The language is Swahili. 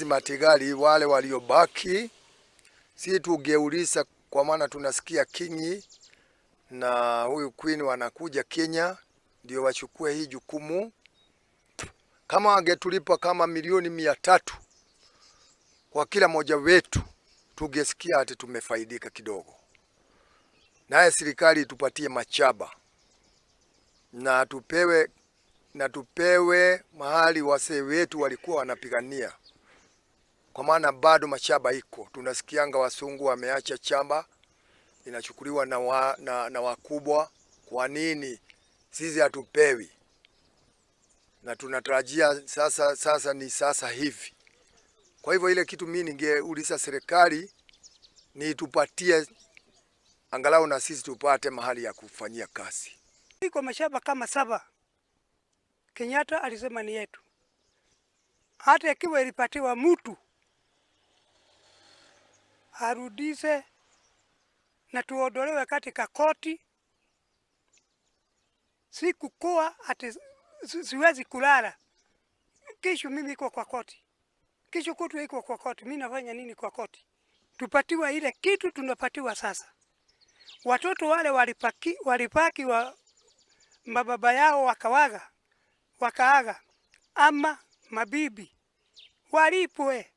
Matigari wale waliobaki, si tugeuliza, kwa maana tunasikia King na huyu Queen wanakuja Kenya ndio wachukue hii jukumu. Kama wangetulipa kama milioni 300 kwa kila mmoja wetu, tungesikia ati tumefaidika kidogo. Naye serikali itupatie mashamba na tupewe mahali wasee wetu walikuwa wanapigania, kwa maana bado mashamba iko. Tunasikianga wasungu wameacha shamba inachukuliwa na wakubwa. Kwa nini sisi hatupewi? Na tunatarajia sasa, sasa ni sasa hivi. Kwa hivyo ile kitu mimi ningeuliza serikali ni tupatie angalau na sisi tupate mahali ya kufanyia kazi. Iko mashamba kama saba. Kenyatta alisema ni yetu, hata ikiwa ilipatiwa mtu arudishe na tuondolewe katika koti. Sikukuwa ati siwezi kulala, kesho mimi iko kwa koti, kesho kutwa iko kwa koti. Mimi nafanya nini kwa koti? Tupatiwa ile kitu tunapatiwa sasa. Watoto wale walipaki wa mababa yao wakawaga wakaaga, ama mabibi walipwe.